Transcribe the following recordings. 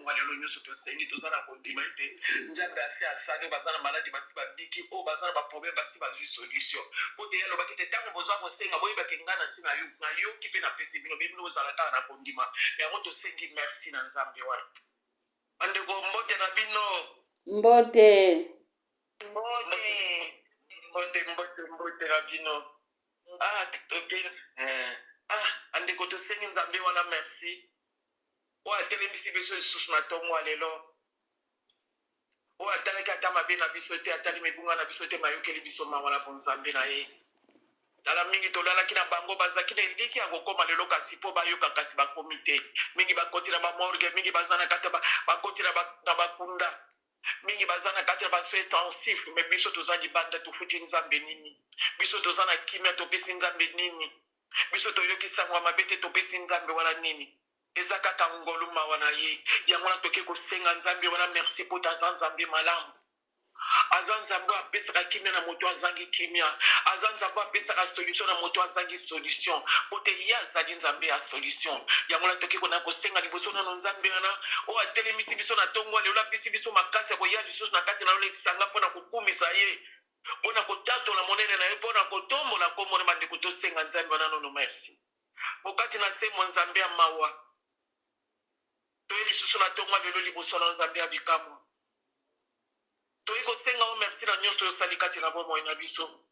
ntongo ya lelo. Nyonso tosengi, toza na kondima ete Nzambe asi asali. Oyo baza na maladi basi babiki, oyo baza na baproblème basi bazwi solution. Po te ye alobaki te ntango bozwa kosenga, boyebaki ngai nasi nayoki mpe napesi bino. Bino bozala kaka na kondima. Yango tosengi merci na Nzambe wana. Bandeko, mbote na bino. Mbote. Mbote. Mbote, mbote, mbote na bino. Ah, toke ah, bandeko, tosengi Nzambe wana merci oyo atelemisi biso lisusu na ntongo ya lelo, oyo atalaki ata mabe na biso te, atali mibunga na biso te, mayokeli biso mawa na bonzambe na ye. Tala, mingi tolalaki na bango bazalaki na eliki ya kokóma lelo, kasi mpo bayoka, kasi bakomi te. Mingi bakoti na bamorgue, mingi baza na kati bakoti na bakunda, mingi baza na kati ya basoins intensifs. Mais biso toza libanda, tofuti Nzambe nini? Biso toza na kimia, topesi Nzambe nini? Biso toyoki sango ya mabe te, topesi Nzambe wana nini? Eza kaka ngolu, mawa na ye. Yango wana toke kosenga Nzambe wana merci, mpo aza Nzambe malamu, aza Nzambe oyo apesaka kimia na moto azangi kimia, aza Nzambe oyo apesaka solution na moto azangi solution, po te ye azali Nzambe ya solution. Yango wana toki kona kosenga liboso nano Nzambe wana oyo atelemisi biso na ntongo ya lelo, apesi biso makasi ya koya lisusu na kati na yo lisanga mpona kokumisa ye, mpona kotatola monene na ye, mpona kotombola nkombo na. Bandeko, tosenga Nzambe wana nono merci. Mokati na semo, Nzambe ya mawa, toye lisusu na ntongo ya lelo liboso na Nzambe ya bikamwa. Toyi kosenga o merci na nyonso oyo osali kati na bomoi na biso.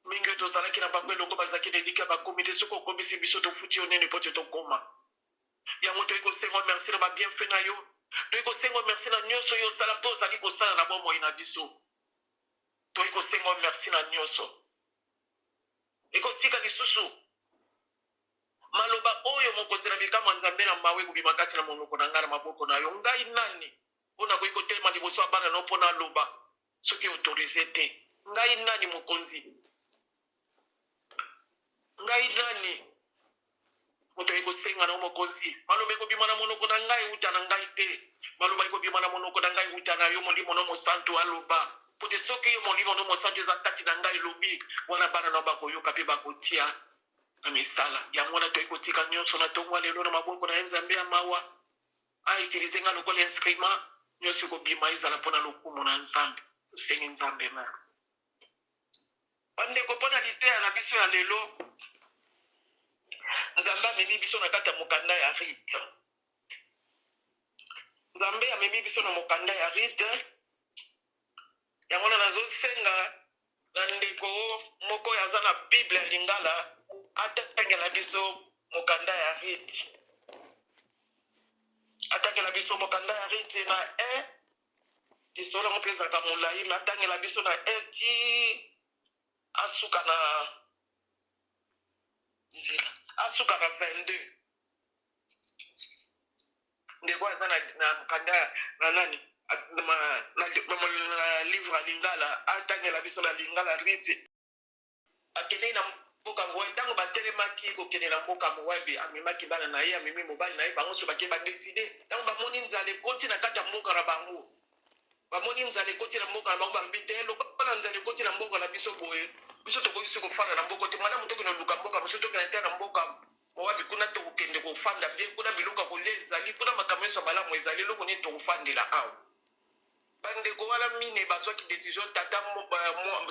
Mingi oyo tozalaki na bango elongo bazalaki na eliki ya bakomi te. Soki okomisi biso, tofuti yo nini po te tokóma? Yango toyi kosenga o merci na babienfait na yo. Toyi kosenga o merci na nyonso oyo osala mpe ozali kosala na bomoi na biso. Toyi kosenga o merci na nyonso. Ekotika lisusu maloba oyo, mokonzi na bikamwa, Nzambe na mawa, ekobima kati na monoko na ngai na maboko na yo. Ngai nani mpo nakoki kotelema liboso ya bana no mpo naloba soki autorisé te? Ngai nani, mokonzi? Ngai nani moto ayi kosenga na yo, mokonzi? Maloba ekobima na monoko na ngai euta na ngai te. Maloba ekobima na monoko na ngai euta na yo, Molimo no Mosantu aloba, po te soki yo Molimo no Mosantu eza kati na ngai, elobi wana, bana na bakoyoka mpe bakotia na misala. Yango wana toyi kotika nyonso na ntongo ya lelo na maboko na ye. Nzambe ya mawa autiliser nga lokola instrument. Nyonso ekobima ezala mpona lokumu na Nzambe. Tosengi Nzambe merci. Bandeko, mpo na liteya na biso ya lelo, Nzambe amemi biso na kati ya mokanda ya Rite. Nzambe amemi biso na mokanda ya Rite. Yango wana nazosenga na ndeko moko oyo aza na Bible ya lingala atangela biso mokanda ya Rite, atangela biso mokanda ya Rite na 1. Lisolo yango mpe ezalaka molai, mais atangela biso na 1 ti asuka na nzela, asuka na 22. Ndeko aza na mokanda na nani na livre ya lingala, atangela biso na lingala. Rite akendeki na mboka Moabi. Ntango batelemaki kokende na mboka Moabi, amemaki bana na ye, amemi mobali na ye, bango nyonso bakei. Badécider, ntango bamoni nzala ekoti na kati ya mboka na bango, bamoni nzala ekoti na mboka na bango, balobi te: "Lokola nzala ekoti na mboka na biso boye, biso tokoki soki kofanda na mboka te. Malamu tokende koluka mboka mosusu, tokende te na mboka Moabi. Kuna tokokende kofanda bien, kuna biloko ya kolia ezali, kuna makambo nyonso ya malamu ezali. Eloko nini tokofandela awa?" Bandeko wana mine bazwaki décision. Tata,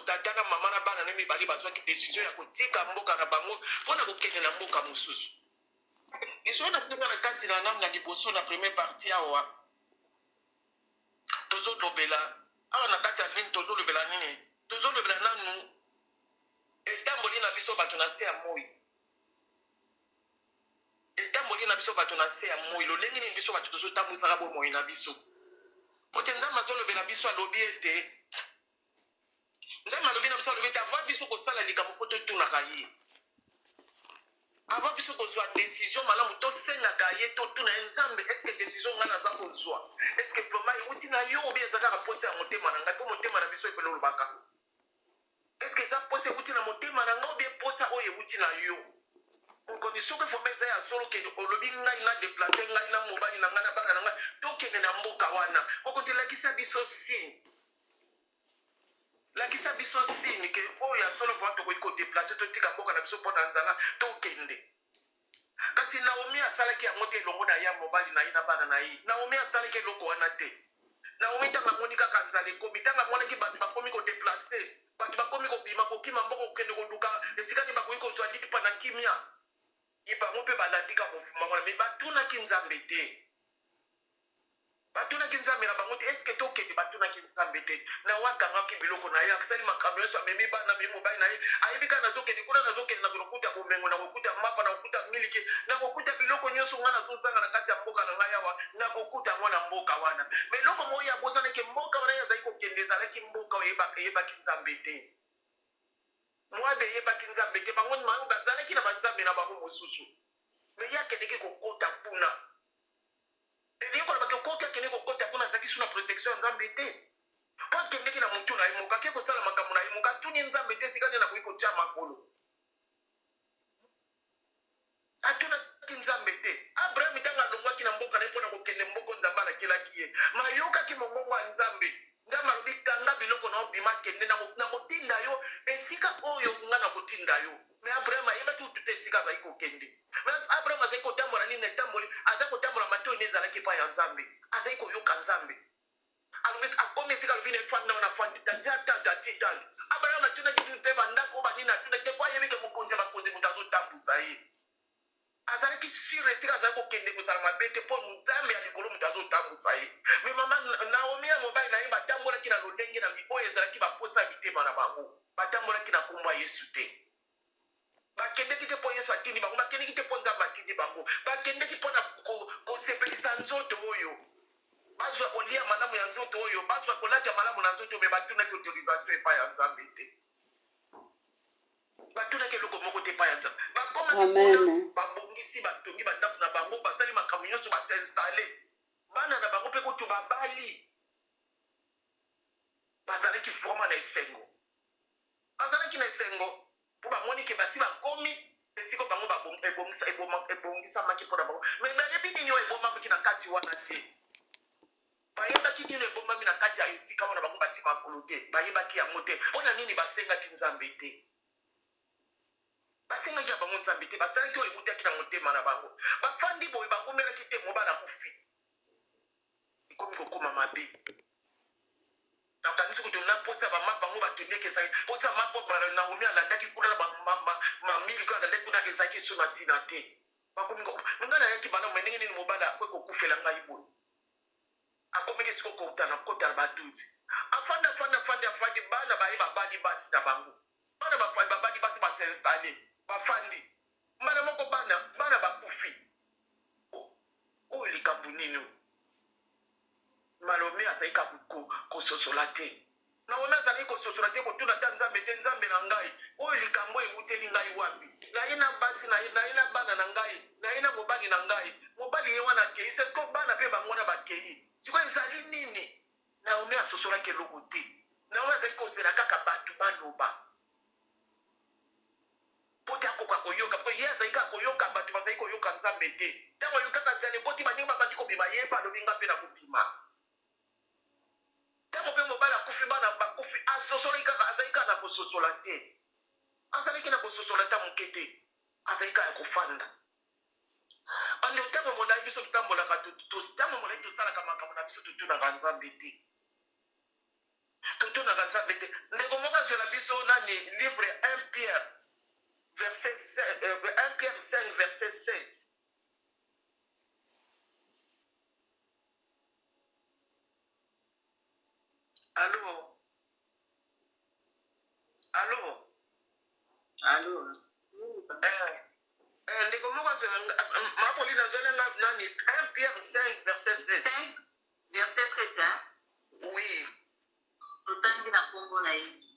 tata na mama na bana na mibale bazwaki décision ya kotika mboka na bango mpona kokende na mboka mosusu. Lisolo na biso na kati na nanu na liboso, na première partie awa, tozolobela awa na kati ya nini? Tozolobela nini? Tozolobela nanu etamboli na biso bato na se ya moi, etamboli na biso bato na se ya moi, lolenge nini biso bato tozotambwisaka bomoi na biso. Po te Nzambe azolobela biso, alobi ete, Nzambe alobi na biso, alobi ete avant biso kosala likambo, faut totunaka ye. Avant biso kozwa décision malamu, tosengaka ye, totuna ye: "Nzambe, est-ce décision ngai naza kozwa, est-ce vraiment euti na yo ou bien eza kaka posa ya motema na ngai?" Mpo motema na biso epele olobaka: "Est-ce eza posa euti na motema na ngai ou bien posa oyo euti na yo, Mokonzi?" Soki vraiment eza ya solo ke olobi ngai na déplacer, ngai na mobali na ngai na bana na ngai, tokende na mboka wana, Mokonzi, lakisa biso signe, lakisa biso signe ke oyo ya solo vraiment tokoki kodéplacer, totika mboka na biso mpo na nzala, tokende. Kasi Naomi asalaki yango te elongo na ya mobali na ye na bana na ye. Naomi asalaki eloko wana te. Naomi ntango amoni kaka nzala ekomi, ntango amonaki bato bakomi kodeplace, bato bakomi kobima, kokima mboka, kokende koluka esika nini bakoki kozwa lipa na kimia, ye bango mpe balandi kaka mofuma wana. Me batunaki Nzambe te. Batunaki Nzambe na bango te, eske tokende? Batunaki Nzambe te. Naomi akangaki biloko na ye, asali makambo nyonso, amemi bana, amemi mobali na ye, ayebi kaka nazokende kuna, nazokende, nakokuta bomengo, nakokuta mapa, nakokuta miliki, nakokuta biloko nyonso ngai nazozanga na kati ya mboka na ngai awa, nakokuta yango na mboka wana. Me eloko moko ye abosanaki, mboka wana ye azali kokende ezalaki mboka oyo eyebaki Nzambe te. Moabe eyebaki Nzambe te, bango bazalaki na banzambe na bango mosusu. Me ye akendeki kokota kuna. Elingi koloba ke koki akendeki kokota kuna azalaki su na protection ya Nzambe te. Po akendeki na mutu na ye moko, ake kosala makambo na ye moko, atuni Nzambe te esika nini akoki kotia makolo. Atunaki Nzambe te. Abraham ntango alongwaki na mboka na ye mpo na kokende mboka Nzambe alakelaki ye, ma ayokaki mongongo ya Nzambe. Nzambe alobi, kanga biloko na yo, bima, kende, nakotinda yo esika oyo ngai nakotinda yo. Me Abraham ayebaki kutu te esika azali kokende. Me Abraham azali kotambola nini na etamboli? Azali kotambola, matoi ne ezalaki epai ya Nzambe. Azali koyoka Nzambe. Alobi, akomi esika alobi na efandi na afandi tandi atandi ati tandi. Abraham atunaki kutu te bandako oyo banini, atunaki te mpo ayebi ke mokonzi ya bakonzi moto azotambusa ye. Azalaki sur esika azali kokende kozala mabe te mpo Nzambe ya likolo moto azotambusa ye. Me mama Naomi ya mobali na ye batambolaki na lolenge na oyo ezalaki baposa ya mitema na bango. Batambolaki na nkombo ya Yesu te. Bakendeki te mpo Yesu atindi bango, bakendeki te mpo Nzambe atindi bango. Bakendeki mpo na kosepelisa nzoto oyo, bazwa kolia malamu ya nzoto oyo, bazwa kolata malamu na nzoto oyo, me batunaki autorisation epai ya Nzambe te. Batunaki eloko moko te epai ya Nzambe. Bakomaki kuna, babongisi, batongi bandako na bango, basali makambo nyonso, basinstalle bana na bango mpe kutu babali. Bazalaki vraiment na esengo, bazalaki na esengo mpo bamoni ke basi bakomi esika bango ebongisamaki mpo na bango. Me bayebi nini oyo ebombamaki na kati wana te. Bayebaki nini ebombami na kati ya esika wana bango bati makolo te, bayebaki yango te. Mpo na nini basengaki Nzambe te? Basengaki na bango Nzambe te, basalaki oyo ewutaki na motema na bango. Bafandi boye, bagumelaki te, mobali akufi, ekomi kokoma mabe. Nakanisi kutu na posa ya bamapa yango bakendeki, ezalaki posa ya mapa. Naomi alandaki kuna na mamiliki oyo alandaki kuna, ezalaki so na ntina te. Bakomi ngai nayaki malamu, me ndenge nini mobali akoki kokufela ngai boye? Akomaki sikoyo kotana kotana baduti. Afandi, afandi, afandi, afandi, bana baye babali basi na bango, bana bafandi, babali basi, basinstalle, bafandi mbala moko, bana bakufi. Oyo likambo nini oyo? Naomi azali kaka kososola te. Naomi azalaki kososola te, kotuna ata Nzambe te, Nzambe na ngai, oyo likambo ewuteli ngai wapi? Naye na basi, naye na bana na ngai, naye na mobali na ngai. Mobali ye wana akei, sikoyo bana mpe bango wana bakei. Sikoyo ezali nini? Naomi asosolaki eloko te. Naomi azali kozela kaka bato baloba mpo te akoka koyoka, mpo ye azali kaka koyoka bato, bazali koyoka Nzambe te. Ntango ayokaka nzala ekoti, baninga babandi kobima, ye mpe alobi nga mpe nakobima. Ntango mpe mobali akufi, bana bakufi, asosolaki kaka, azali kaka na kososola te, azalaki na kososola ata moke te, azali kaka ya kofanda. Bando ntango molai biso totambolaka, ntango molai tosalaka makambo na biso, totunaka Nzambe te, totunaka Nzambe te. Ndeko moko azwela biso nani livre 1 Pierre verset 1 Pierre 5 verset 7. Allo, allo? Allo. Ndeko moko azwela Mapolina, azwela nga nani 1 Pierre 5 verset 7. 5 verset 7, hein? Oui. Totangi na nkombo na Yesu.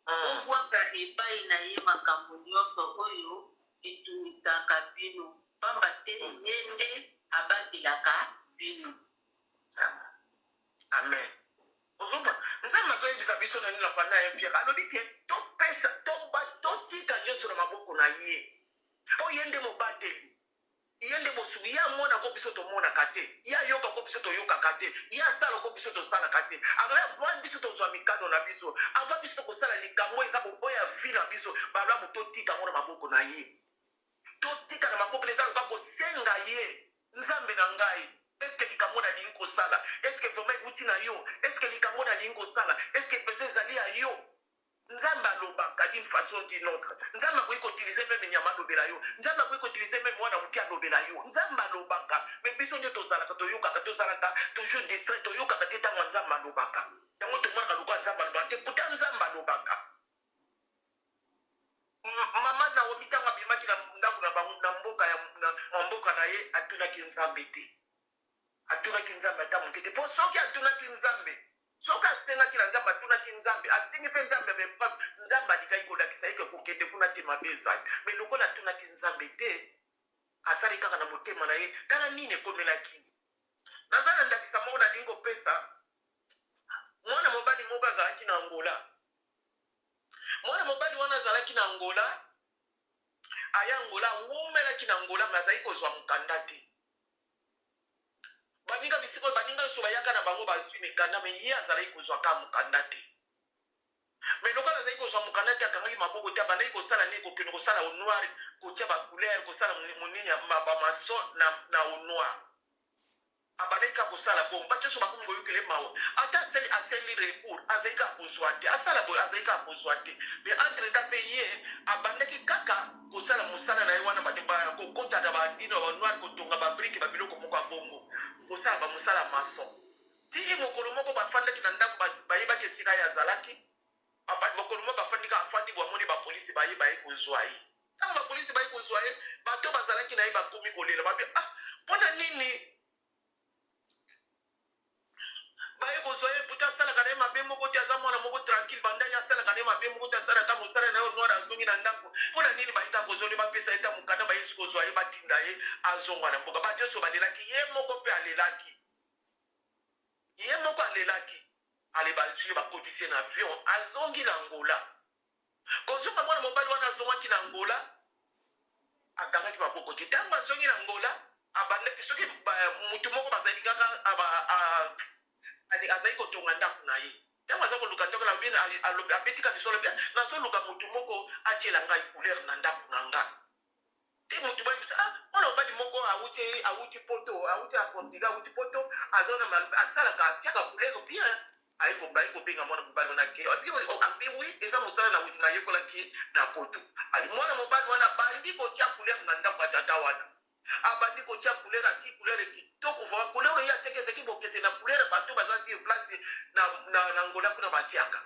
Bobwaka epai na ye makambo nyonso oyo etungisaka bino, pamba te ye nde abatelaka bino. Amen. Ozomba Nzambe azoyebisa biso na nini na panda ya Pierre? Alobi ke topesa, totika nyonso na maboko na ye, mpo ye nde mobateli, ye nde mosungi. Ye amonako biso tomonaka te, ye ayokako biso toyokaka te, ye asalako biso tosalaka te. Alors avant biso tozwa mikano na biso, avant biso kosala likambo eza oyo ya vie na biso, balamu totika yango na maboko na ye, totika na maboko na eza loka kosenga ye. Nzambe na ngai, est-ce que likambo nalingi kosala, est-ce que vraiment euti na yo? Est-ce que likambo nalingi kosala, est-ce que mpenza ezali ya yo? Nzambe alobaka d'une façon ou d'une autre. Nzambe akoki koutiliser même nyama alobela yo. Nzambe akoki koutiliser même mwana moke alobela yo. Nzambe alobaka, mais biso nde tozalaka, toyokaka, tozalaka toujours distrait, toyokaka te ntango Nzambe alobaka. Yango tomonaka lokola Nzambe alobaka te, pourtant Nzambe alobaka. Mama Naomi, ntango abimaki na ndako na bango, na mboka ya na mboka na ye, atunaki Nzambe te. Atunaki Nzambe ata moke te, mpo soki atunaki Nzambe, soki asengaki na Nzambe, atunaki Nzambe, asengi mpe Nzambe, me Nzambe alingaki kolakisa ye ke kokende kuna te, mabe ezali. Mais lokola atunaki Nzambe te, asali kaka na motema na ye. Tala nini ekomelaki ye. Naza na ndakisa moko nalingi kopesa. Mwana mobali moko azalaki na Angola. Mwana mobali wana azalaki na Angola, aya Angola, awumelaki na Angola, mais azalaki kozwa mokanda te. Baninga bisika oyo, baninga nyonso bayaka na bango bazwi mikanda, mais ye azalaki kozwa kaka mokanda te. Mais lokola azalaki kozwa mokanda te, akangaki maboko te, abandaki kosala nini? Kokende kosala au noir, kotia bacouleur, kosala monini, bamaçon na au noir. Abandaki kaka kosala bongo, bato nyonso bakomi koyokela ye mawa. Ata asali, asali recours, azali kaka kozwa te. Asala boye, azali kaka kozwa te. Mais entre temps mpe ye abandaki kaka kosala mosala na ye wana, kokota na banino ya banoir, kotonga babrike, babiloko moko ya bongo, kosala bamosala maçon. Tii mokolo moko bafandaki na ndako, bayebaki esika ye azalaki. Mokolo moko afandi kaka, afandi boye, amoni bapolisi baye, baye kozwa ye. Ntango bapolisi baye kozwa ye, bato bazalaki na ye bakomi kolela, babi: "Ah, mpo na nini baye kozwa ye? Puta asalaka na ye mabe moko te, aza mwana moko tranquille, banda ye asalaka na ye mabe moko te, asalaka mosala na ye noir, azongi na ndako. Mpo na nini bayika kozwa ye? Bapesa ye ta mokanda, bayesi kozwa ye, batinda ye azonga na mboka." Bato nyonso balelaki, ye moko mpe alelaki, ye moko alelaki. Ale, bazwi ye, bakotisi ye na avion, azongi na Angola. Kozonga, mwana mobali wana azongaki na Angola, akangaki maboko te. Ntango azongi na Angola, abandaki soki mutu moko bazali kaka, azali kotonga ndako na ye. Ntango aza koluka ndako, abetika lisolo: "Nazoluka motu moko atiela ngai couleur na ndako na nga." Te, motu bayebisa: "Ah, mwana mobali moko awuti Poto, awuti ya Portugal, awuti Poto, aza na, asalaka, atiaka couleur bien." Aye kobenga mwana mobali wana, ke abi: "Oui, eza mosala nayekolaki na Poto." Ali, mwana mobali wana abandi kotia couleur na ndako ya tata wana. Abandi kotia couleur, ati couleur kitoko vraiment. Couleur oyo atiaki ezalaki bokese na couleur bato baza sur place na Angola kuna batiaka.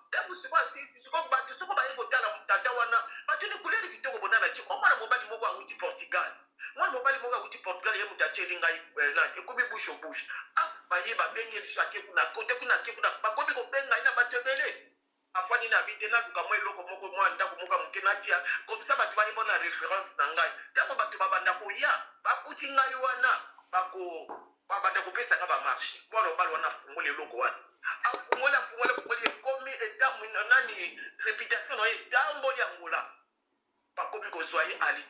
Ntango sikoyo asisi, sikoyo bato soko baye kotala tata wana, batuni: "Couleur kitoko bonana ti o mwana mobali moko awuti Portugal, mwana mobali moko awuti Portugal, ye moto atieli ngai nani." Ekomi bouche au bouche. Ah, baye babengi ye biso, ake kuna, kote kuna, ake kuna, bakomi kobenga ye na bato ebele. Afandi na bi te: "Naluka mwa eloko moko, mwa ndako moko ya moke natia comme ça, bato bayebona référence na ngai. Ntango bato babanda koya, bakuti ngai wana, bako babanda kopesanga bamarché." Mwana mobali wana afungoli eloko wana, afungoli, afungoli, afungoli, ekomi eta nani, réputation na ye etamboli Angola. Bakomi kozwa ye. Ali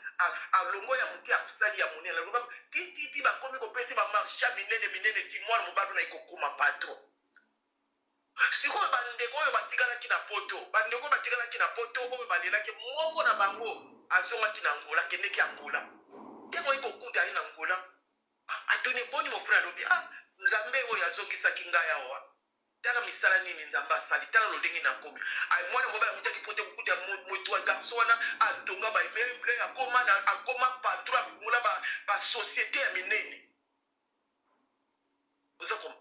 alongo ya moke, asali ya monene, aloba tititi, bakomi kopesa bamarché ya minene minene, ti mwana mobali na ekokoma patron. Sikoyo bandeko oyo batikalaki na Poto, bandeko oyo batikalaki na Poto, oyo balelaki, moko na bango azongaki na Angola, akendeki Angola. Ntango oyi kokuta ye na Angola, atuni: "Boni, mon frère?" Alobi: "Ah, Nzambe oyo azongisaki ngai awa, tala misala nini Nzambe asali, tala lolenge nakomi." Mwana mobali akutaki po te kokuta moto ya garçon wana atonga baimmeuble, akoma patron, afungola basociété ya minene.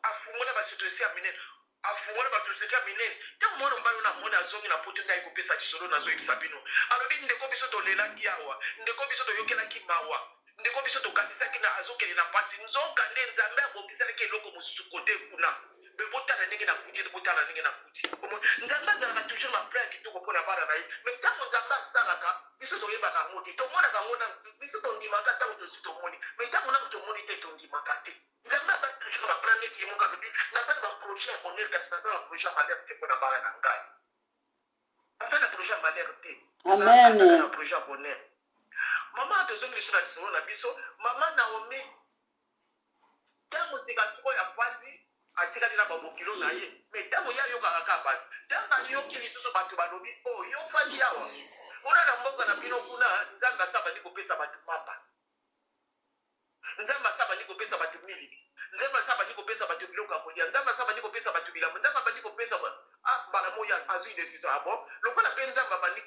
Afungola basociété ya minene, afungola basociété ya minene. Ntango mwana mobali wana amoni, azongi na Poto, nde ayekopesa lisolo nazoyebisa bino. Alobi: "Ndeko, biso tolelaki awa, ndeko biso toyokelaki mawa, ndeko biso tokanisaki na azokende na mpasi, nzoka nde Nzambe abongisalaki eloko mosusu kote kuna. Mais botala ndenge nakuti, botala ndenge nakuti." Nzambe azalaka toujours na plan ya kitoko mpona bana na ye. Mais ntango Nzambe asalaka, biso toyebaka yango te, tomonaka yango na biso, tondimaka ntango tosi tomoni. Mais ntango ntango tomoni te, tondimaka te. Nzambe aza toujours na plan. Neti ye moko alobi: "Naza na baprojet ya bonheur, kasi naza na projet ya malheur te mpona bana na ngai." Aza na projet ya malheur te. Amen. Na projet ya bonheur. Mama, tozongi liso na lisolo na biso. Mama Naomi, ntango sika sikoyo afandi, atikali na babokilo na ye. Mais ntango ye ayokaka kaka bato, ntango ayoki lisusu bato balobi: "O oh, yo fandi awa, kuna na mboka na bino kuna, Nzambe asa bandi kopesa bato mapa." Nzambe asi abandi kopesa bato miliki, Nzambe asi abandi kopesa bato biloko ya kolia, Nzambe asi abandi kopesa bato bilamba, Nzambe abandi kopesa ah, mbala moko azwi decision. Ah bon, lokola mpe Nzambe abandi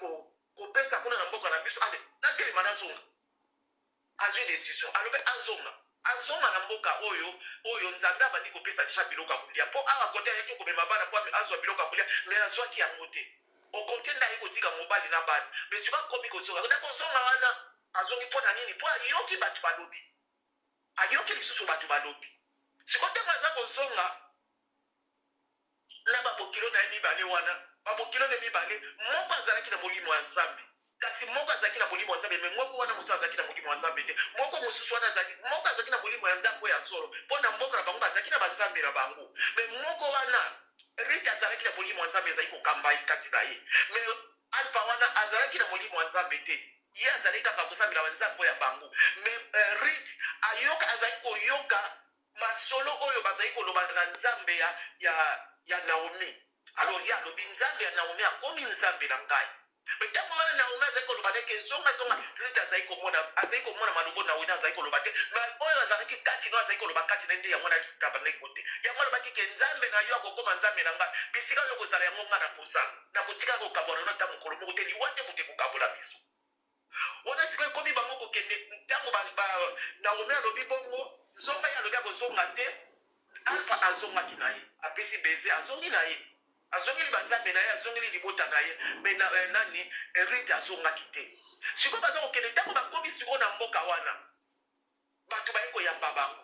kopesa kuna na mboka na biso, ale natelema nazonga. Azwi decision, alobi azonga, azonga na mboka oyo oyo Nzambe abandi kopesa deja biloko ya kolia, mpo awa kote ayaki komema bana mpo azwa biloko ya kolia, me azwaki yango te. Okonte nde aye kotika mobali na bana, me sikoyo akomi kozonga. Na kozonga wana azongi mpo na nini? Mpo ayoki bato balobi, ayoki lisusu bato balobi. Sikoyo ntango aza kozonga na babokilo na ye mibale wana, babokilo na ye mibale, moko azalaki na molimo ya Nzambe, kasi moko azalaki na molimo ya Nzambe, me moko wana mosusu azalaki na molimo ya Nzambe te. Moko mosusu wana azalaki, moko azalaki na molimo ya Nzambe oyo ya solo, mpo na mboka na bango bazalaki na banzambe na bango, me moko wana Rite azalaki na molimo ya Nzambe ezalaki kokamba ye kati na ye, me Alpha wana azalaki na molimo ya Nzambe te, ye azalaki kaka kosambela banzambe oyo ya bango. Me Rite ayoka, azalaki koyoka masolo oyo bazali koloba na Nzambe ya, ya, ya Naomi. Alors ye alobi, Nzambe ya Naomi akomi Nzambe na ngai. Me ntango wana Naomi azali koloba ndeke zonga zonga, Ruth azali komona, azali komona malobo Naomi azali koloba te, me oyo azalaki kati no azali koloba kati na ye nde yango wana abandaki kote. Yango alobaki ke Nzambe na yo akokoma Nzambe na ngai, bisika oyo okozala yango ngai nakozala, nakotika kokabwana no ata mokolo moko te, liwa nde moto ekokabola biso. Wana sikoyo ekomi bango kokende, ntango Naomi alobi bongo, zonga, ye alobi akozonga te. Alpha azongaki na ye, apesi baiser, azongi na ye, azongeli banzambe na ye, azongeli libota na ye. Me na, nani Rite azongaki te. Sikoyo baza kokende, ntango bakomi sikoyo na mboka wana, bato baye koyamba bango,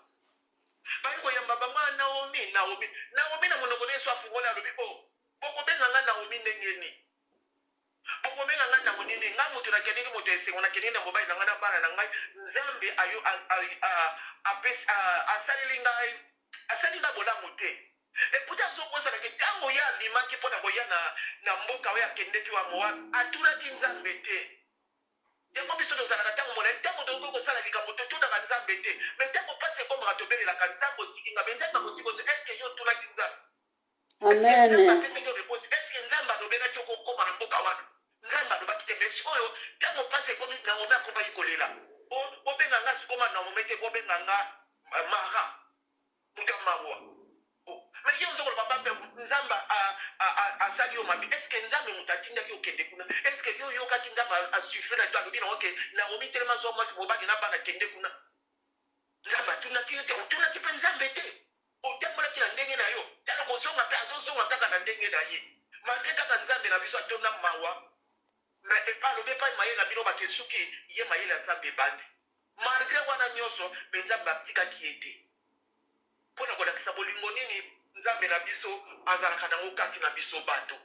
baye koyamba bango. Ah, Naomi, Naomi, Naomi na monoko na Yesu afungoli, alobi o oh, bokobenga nga Naomi ndenge nini? Bokobenga ngai ntango nini? Ngai moto nakendeki, moto ya esengo, nakendeki na mobali na ngai na bana na ngai. Nzambe ayo apesi, asaleli ngai, asali ngai bolamu te. Eputi azobosana ke ntango ye abimaki mpo na koya na, na mboka oyo akendeki wa Moab, atunaki Nzambe te. Yango biso tozalaka ntango molai, ntango tokoki kosala likambo, totunaka Nzambe te. Me ntango mpasi ekomaka, tobelelaka Nzambe, otiki ngai. Me Nzambe akotika yo te. Eske yo otunaki Nzambe? Amen. Nzambe apesaki yo réponse. Est-ce que Nzambe alobelaki yo kokoma na mboka wana? Nzambe alobaki te. Mais sikoyo ntango mpasi ekomi, Naomi akomaki kolela. Bobenga nga sikoma Naomi te, bobenga nga Mara, moto ya mawa. Mais yo oza koloba bape Nzambe asali yo mabe. Est-ce que Nzambe moto atindaki okende kuna? Est-ce que yo oyokaki Nzambe asufre na to alobi na oke Naomi telema zwa mwasi mobali na bana kende kuna? Nzambe atunaki yo te, otunaki mpe Nzambe te. Otambolaki na ndenge na yo, tala kozonga mpe azozonga kaka na ndenge na ye. Malgre kaka Nzambe na biso atonda mawa, mais epa alobi epai mayele na bino bato esuki, ye mayele ya Nzambe ebandi. Malgre wana nyonso, mais Nzambe atikaki ye te. Mpo na kolakisa bolingo nini Nzambe na biso azalaka nango kati na biso bato.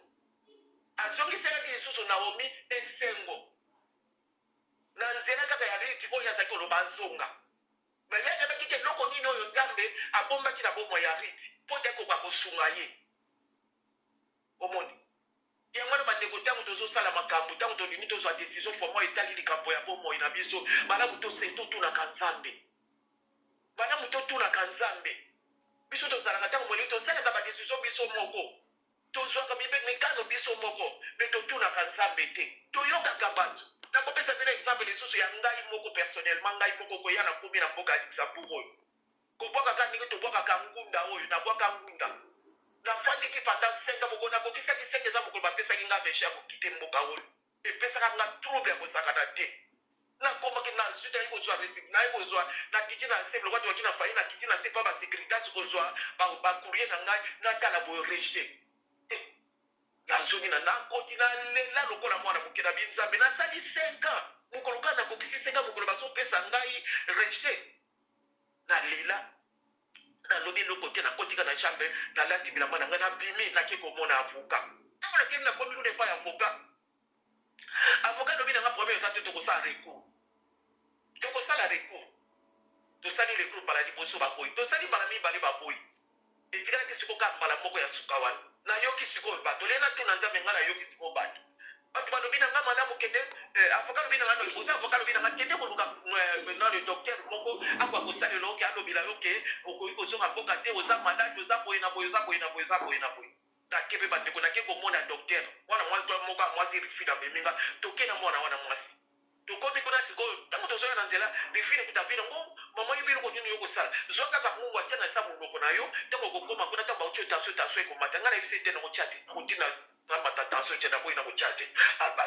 Azongiselaki lisusu Naomi esengo na nzela kaka ya Riti oyo azalaki koloba azonga. Mais ye ayebaki te eloko nini oyo Nzambe abombaki na bomoi ya Ruth mpo ete akoka kosunga ye. Omoni? Yango wana bandeko, ntango tozosala makambo, ntango tolingi tozwa decision vraiment etali likambo ya bomoi na biso, malamu totunaka Nzambe. Malamu totunaka Nzambe. Biso tozalaka ntango molai tosalaka ba decision biso moko. Tozwaka mikano biso moko, me totunaka Nzambe te. Toyokaka bato. Nakopesa bino exemple lisusu ya ngai moko personnellement, ngai moko koya nakomi na mboka ya Luxembourg oyo. Kobwaka kaka ndenge tobwakaka ngunda oyo, nabwaka ngunda. Nafandi ti pendant 5 ans, mokolo nakokisaki 5 eza mokolo bapesaki ngai rejet ya kokite mboka oyo. Epesaka nga trouble ya kosakana te. Nakomaki na zwi naye kozwa naye kozwa nakiti na se lokola tozalaki na fayi nakiti na se pa ba securitas kozwa ba courrier na ngai natala boye rejet. Nazongi na nakoti nalela lokola mwana moke na binzambe nasali 5 ans mokolo kaka nakokisi 5 ans mokolo bazopesa ngai rejet nalela nalobi eloko te nakotika na chambre nalati bilamba na ngai nabimi nake komona avocat ntango nakei nakomi kuna epai ya avocat Avocat alobi na nga problème eza te, tokosala recours. Tokosala recours. Tosali recours mbala liboso baboyi. Tosali mbala mibale baboyi. Etikalaki sikoyo kaka mbala moko ya suka wana. Nayoki sikoyo bato. Lelo natuna Nzambe nga nayoki sikoyo bato. Bato balobi na nga malamu kende avocat alobi na nga no liboso avocat alobi na nga kende koluka nani docteur moko akoka kosalela yo ke alobela yo ke okoki kozonga mboka te oza malade oza boye na boye oza boye na boye oza boye na boye. Nake pe bandeko nake komona docteur mwana mwasi moko ya mwasi Rifine amemi nga toke na mwana wana mwasi. Tokomi kuna sikoyo, ntango tozoya na nzela, Rifine kuta bino ngo, mama, yo biloko nini yo kosala? Zwa kaka mungu atia na sa monoko na yo. Ntango okokoma kuna, ntango bauti yo tension, tension ekomata. Ngai nayebisi te, nakotia te, nakotinda namata tension te, naboyi, nakotia te.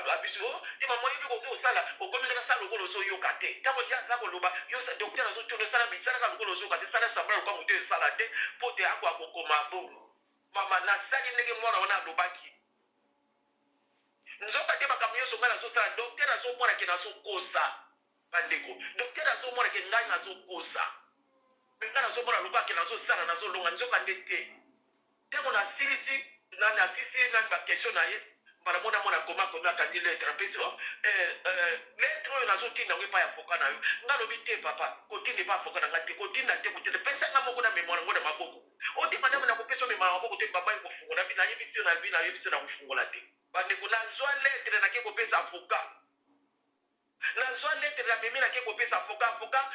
Abisi o te, mama, yo biloko okoki kosala, okomi kaka sala lokola ozoyoka te. Ntango ye aza koloba, yo docteur azotuna, osala misalaka lokola ozoyoka te, sala sambla lokola moto esala te, mpo te ako akokoma bongo. Mama, nasali ndenge mwana wana alobaki. Nzoka te makambo nyonso ngai nazosala, docteur azomona ke nazokosa. Bandeko, docteur azomona ke ngai nazokosa, mpe ngai nazomona lokola ke nazosala, nazolonga, nzoka nde te. Ntango nasilisi, nani asilisi nani baquestion na ye, mbala mona mona koma komi, akangi lettre, apesi o lettre oyo nazotinda yango epai ya avocat na yo. Ngai alobi te, papa, kotinda epai avocat na ngai te, kotinda te, kotinda, pesanga moko na mémoire yango na maboko. Oti madame, nakopesa yo mémoire na maboko te, papa, ekofungola bi. Nayebisi yo na bi, nayebisi yo na kofungola te. Bandeko, nazwa lettre, nake kopesa avocat. Nazwa lettre, nabimi, nake kopesa avocat. Avocat,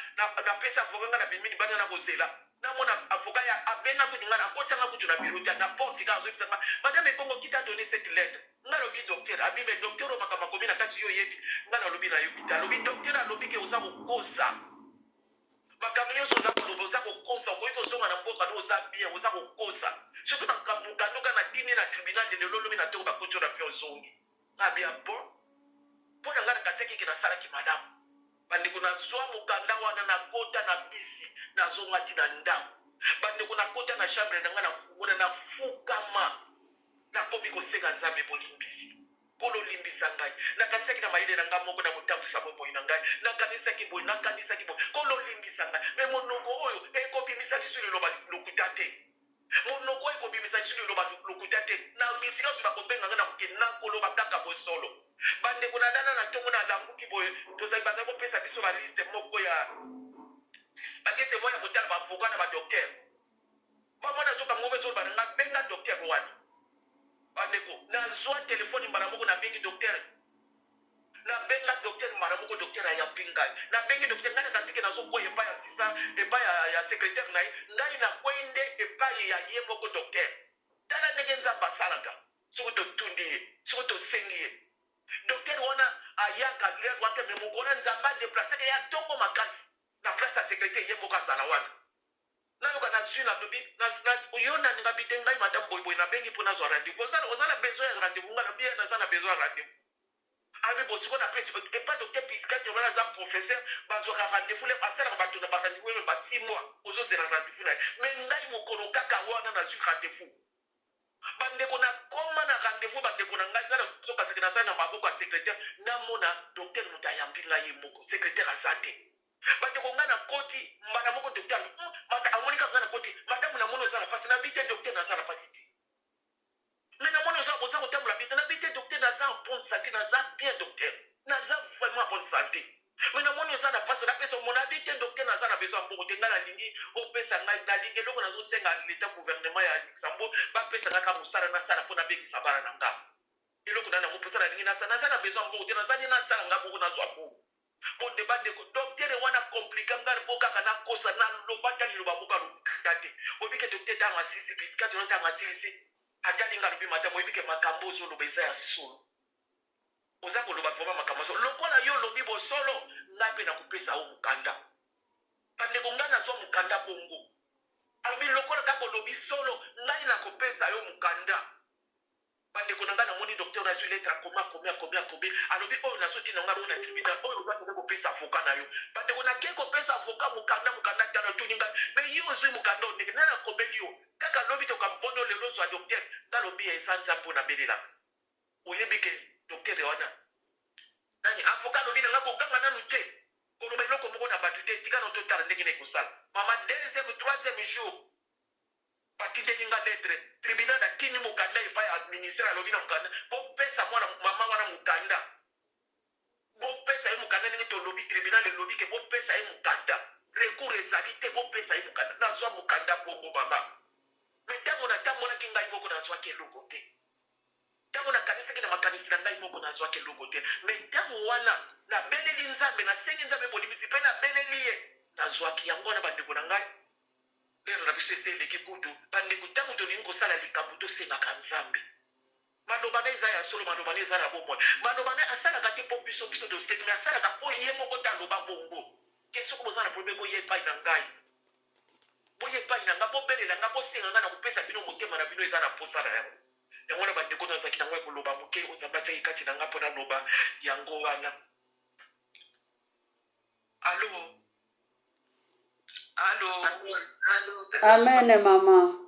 napesa avocat. Ngai nabimi libanda, na kozela, namona avocat ya abenga kutu ngai, nakotianga kutu na bureau te, na porte kaka. Azoyebisa nga: "Madame Ekongo, qui t'a donné cette lettre?" Ngai alobi: "Docteur." Abi: "Mais docteur oyo, makambo akomi na kati, yo oyebi?" Ngai nalobi: "Nayobi te." Alobi: "Docteur alobi ke oza kokosa makambo nyonso oza koloba, oza kokosa. Okoki kozonga na mboka no, oza bien, oza kokosa. Soki makambo mokandoka na tini na tribunal de lelo, olobi na ntongo, bakoti yo na vie, ozongi." Abi: "Bon." Mpo na ngai nakatiaki ke nasalaki malamu. Bandeko, nazwa mokanda wana, nakota na bisi, nazonga ti na ndako. Bandeko, nakota na chambre na ngai, nafungola, nafukama, nakomi kosenga Nzambe bolimbisi. Nkolo, olimbisa ngai. Nakanisaki na mayele na ngai moko na kotambwisa bomoi na ngai, nakanisaki boye, nakanisaki boye. Nkolo, olimbisa ngai. Me monoko oyo ekobimisa lisusu liloba lokuta te, monoko oyo ekobimisa lisusu liloba lokuta te. Na bisika nyonso bakobenga ngai, nakokende, nakoloba kaka bosolo. Bandeko, nalala na ntongo, nalambuki boye, tozali, bazali kopesa biso baliste moko ya baliste moko ya kotala baavocat na badocteur. Bamona azoka ngombe, ezoloba na nga: "Benga docteur wana." Bandeko, nazwa telefone mbala moko, nabengi docteur. Nabenga docteur mbala moko, docteur ayambi ngai. Nabengi docteur, ngai nakatike, nazokwei epai ya assistant, epai ya secrétaire na ye. Ngai nakwei nde epai ya ye moko docteur. Tala ndenge Nzambe asalaka soki totundi ye, soki tosengi ye. Docteur wana ayaka lere wana, me mokolo Nzambe adéplacer ya ntongo makasi na place ya secrétaire, ye moko azala wana. Nayoka, nazwi, nalobi: "Yo naninga bi te, ngai madame boyeboye, nabengi mpo nazwa rendez-vous. Oza na besoin ya rendez-vous?" Ngai nalobi: "Naza na besoin ya rendez-vous." Abi: "Bosiko napesi epa docteur psychiatre wana, aza professeur, bazwaka rendez-vous le asalaka bato na barendez-vous oyo ba 6 mois ozozela rendez-vous na ye." Me ngai mokolo kaka wana nazwi rendez-vous. Bandeko, nakoma na rendez-vous. Bandeko na ngai, ngai nazokaseke, nazali na maboko ya secrétaire. Namona docteur, moto ayambi ngai ye moko, secrétaire aza te. Bandeko, ngai nakoti mbala moko, docteur amoni kaka ngai nakoti: "Madame, namoni oza na pasi." Nabi: "Te, docteur, naza na pasi te." "Me namoni oza kotambola bien te." Nabi: "Te, docteur, naza en bonne santé, naza bien, docteur, naza vraiment en bonne santé. Me namoni oza na pasi, napesa omona." Abi: "Te, docteur, naza na besoin ya mbongo te. Ngai nalingi opesa ngai, nalingi eloko nazosenga leta, gouvernement ya Luxembourg, bapesa ngai ka mosala nasala mpo nabengisa bana na nga. Eloko na nango mposa nalingi nasala, naza na besoin ya mbongo te, nazali nasala nga moko, nazwa mbongo." Bonde, bandeko, docteur wana compliquer ngai mpo kaka nakosa, naloba ta liloba moko aloka te. Oyebike docteur, ntango asilisi psychiatre, ntango asilisi, atali nga, alobi: "Madame, oyebike makambo ozoloba eza ya solo, oza koloba vraiment makambo solo. Lokola yo olobi bosolo, ngai mpe nakopesa yo mokanda." Bandeko, ngai nazwa mokanda bongo. Alobi: "Lokola kaka olobi solo, ngai nakopesa yo mokanda." Bandeko na ngai, namoni docteur, nazwi lettre, akomi, akomi, akomi, akomi. Alobi: "Oyo nazotinda ngai bongo na tribunal, oyo ozakende kopesa avocat na yo." Bandeko, nake kopesa avocat mokanda. Mokanda, tala, otuni ngai: "Me yo ozwi mokanda oyo ndenge nani?" Nakomeli yo kaka lobi, tokampono lelo ozwa. Docteur nalobi: "Eza Nzambe mpo nabelelaka." Oyebi ke docteur wana nani, avocat alobi na nga: "Koganga nanu te, koloba eloko moko na bato te, tika na totala ndenge na ekosala." Mama, deuxième, troisième jour, batindeli nga lettre. Tribunal atindi mokanda epai ya ministère. Alobi na mokanda: "Bopesa mwana mama wana mokanda, bopesa ye mokanda ndenge tolobi. Tribunal elobi ke bopesa ye mokanda, recours ezali te, bopesa ye mokanda." Nazwa mokanda bongo, mama. Me ntango natambolaki ngai moko, nazwaki eloko te. Ntango nakanisaki na makanisi na ngai moko, nazwaki eloko te. Me ntango wana nabeleli Nzambe, nasengi Nzambe bolimbisi mpe nabeleli ye, nazwaki yango wana. Bandeko na ngai, lero na biso esi eleki kutu. Bandeko, ntango tolingi kosala likambo, tosengaka Nzambe. Maloba na eza ya solo, maloba na eza na bomoi. Maloba na asalaka te mpo biso biso toseki, mais asalaka mpo ye moko te aloba bongo. Ke soki boza na problème, boya epai na ngai, boya epai na ngai, bobelela ngai, bosenga ngai, na kopesa bino motema na bino eza na posa na yango. Yango wana, bandeko, nazalaki nango ya koloba moke oyo Nzambe atiaki kati na ngai mpo naloba yango wana. Allo, allo. Allo. Amen, mama.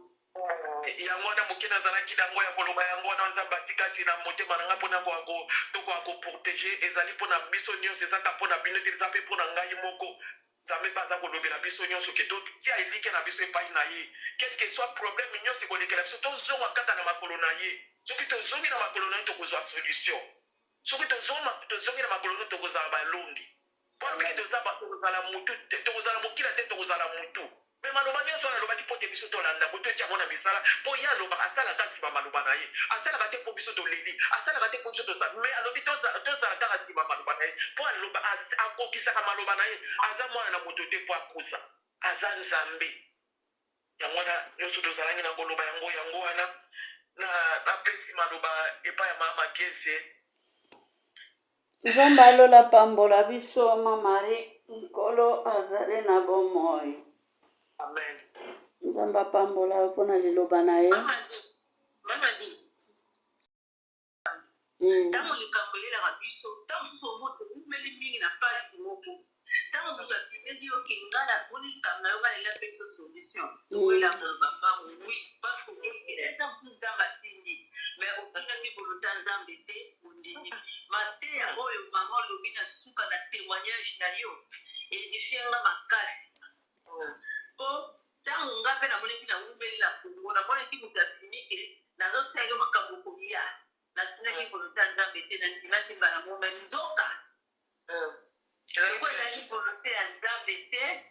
Yango wana moke nazalaki nango ya koloba. Yango wana Nzambe atikati na motema na ngai mpona tokoka koprotéger. Ezali mpona biso nyonso, ezaka mpona bino te, eza mpe mpona ngai moko. Nzambe mpe aza kolobela biso nyonso ke totia elikya na biso epai na ye. Quel que soit problème nyonso ekolekela biso, tozonga kaka na makolo na ye. Soki tozongi na makolo na ye, tokozwa solution. Soki tozongi na makolo na ye, tokozala balongi. Mpo ndenge tokozala mutu te, tokozala mokila te, tokozala mutu. Mais maloba nyonso wana alobaki mpo te biso tolanda ko totia yango na misala, mpo ye aloba, asalaka nsima maloba na ye. Asalaka te mpo biso toleli, asalaka te mpo biso tozala, mais alobi tozala kaka nsima maloba na ye, mpo aloba, akokisaka maloba na ye. Aza mwana na moto te mpo akusa, aza Nzambe. Yango wana nyonso tozalaki na koloba yango. Yango wana na napesi maloba epai ya Mama Kese. Nzambe alola pambola biso, ma Marie. Nkolo azali na bomoi. Amen. Nzambe apambola yo mpona liloba na ye. Mama Di. Ntango likambo eyelaka biso, ntango mosusu omoti omeli mingi na mpasi moko, ntango moto abimeli yo ke ngai namoni likambo na yo, ngai nalela mpe so solution, tokoyela koloba mbango oui, parce que ntango mosusu Nzambe atindi, mais otunaki volonté ya Nzambe te, ondimi mateya oyo mama olobi na suka na témoignage na yo, édifie nga makasi. Po ntango nga mpe namonaki nawumeli na Kongo, namonaki moto abimi ke nazosala yo makambo kolia, natunaki volonté ya Nzambe te, nandimaki mbala moko, mais nzoka soko ezalaki volonté ya Nzambe te.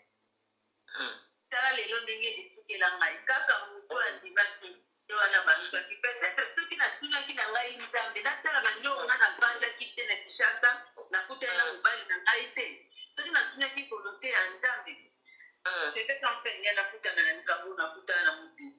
Tala lelo ndenge esukela ngai, kaka moto andimaki te wana balukaki. Peut-être soki natunaki na ngai Nzambe, natala bandongo ngai navandaki te na Kinshasa, nakutani na mobali na ngai te, soki natunaki volonté ya Nzambe, peut-être enfin ngai nakutana na likambo, nakutana na motu.